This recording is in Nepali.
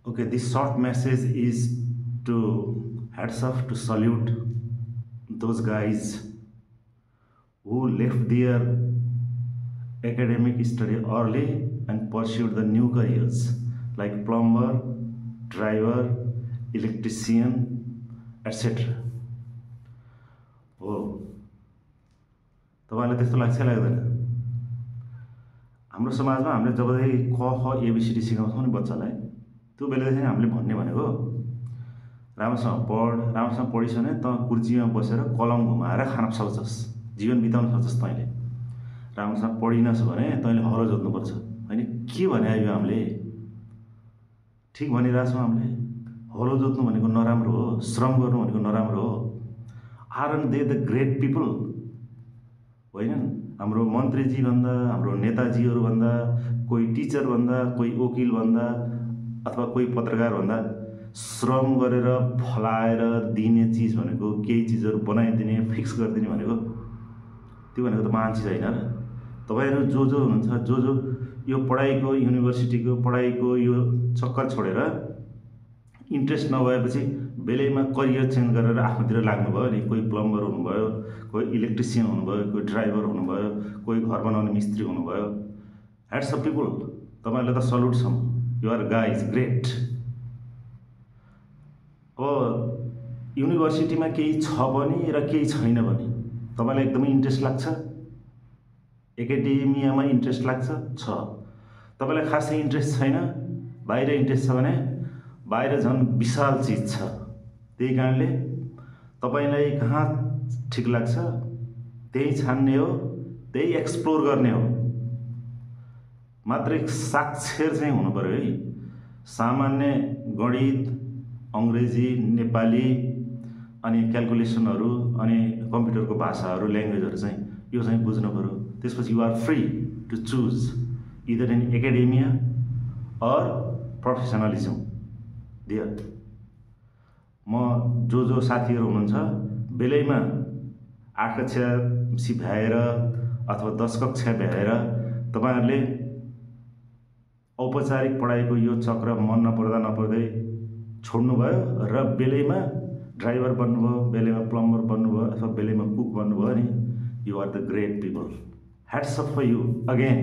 Okay, this short message is to hats off to salute those guys who left their academic study early and pursued the new careers like plumber, driver, electrician, etc. हो तपाईलाई त्यस्तो लाग्छ लाग्दैन हाम्रो समाजमा हामीले जबदेखि क ख एबीसीडी सिकाउँछौँ नि बच्चालाई त्यो बेलादेखि हामीले भन्ने भनेको राम्रोसँग पढिस् भने त कुर्चीमा बसेर कलम घुमाएर खान सक्छस् जीवन बिताउन सक्छस् तैँले राम्रोसँग पढिनस् भने तैँले हलो जोत्नुपर्छ हैन के भने आयो हामीले ठीक भनिरहेछौँ हामीले हलो जोत्नु भनेको नराम्रो हो श्रम गर्नु भनेको नराम्रो हो आरन दे द ग्रेट पिपल होइन हाम्रो मन्त्रीजी भन्दा हाम्रो नेताजीहरू भन्दा कोही टिचर भन्दा कोही वकिल भन्दा अथवा कोही पत्रकार भन्दा श्रम गरेर फलाएर दिने चिज भनेको केही चिजहरू बनाइदिने फिक्स गरिदिने भनेको त्यो भनेको त महान चिज होइन र तपाईहरु जो हुनुहुन्छ जो यो पढाइको युनिभर्सिटीको पढाइको यो चक्कर छोडेर इन्ट्रेस्ट नभएपछि बेलैमा करियर चेन्ज गरेर आफ्नोतिर लाग्नुभयो नि कोही प्लम्बर हुनुभयो कोही इलेक्ट्रिसियन हुनुभयो कोही ड्राइभर हुनुभयो कोही घर बनाउने मिस्त्री हुनुभयो ह्याट्स अफ पिपल तपाईहरुलाई त सल्युट छ यु आर गाइज ग्रेट अब युनिभर्सिटीमा केही छ पनि र केही छैन पनि तपाईलाई एकदमै इन्ट्रेस्ट लाग्छ एकाडेमियामा इन्ट्रेस्ट लाग्छ छ तपाईलाई खासै इन्ट्रेस्ट छैन बाहिर इन्ट्रेस्ट छ भने बाहिर झन् विशाल चीज छ त्यही कारणले तपाईलाई कहाँ ठीक लाग्छ त्यही छान्ने हो त्यही एक्सप्लोर गर्ने हो मात्र साक्षर चाहिँ हुनु पर्यो है सामान्य गणित अंग्रेजी नेपाली अनि क्याल्कुलेसनहरु अनि कम्प्युटरको भाषाहरु ल्याङ्ग्वेजहरु चाहिँ यो चाहिँ बुझ्नु पर्यो त्यसपछि you are free to choose either in academia or professionalism there म जो साथीहरु हुनुहुन्छ बेलैमा 8 कक्षा भ्याएर अथवा 10 कक्षा भ्याएर तपाईहरुले औपचारिक पढाइको यो चक्र मन नपर्दै छोड्नुभयो र बेलैमा ड्राइभर बन्नुभयो बेलैमा प्लम्बर बन्नुभयो अथवा बेलैमा कुक बन्नुभयो नि you are the great people hats off for you again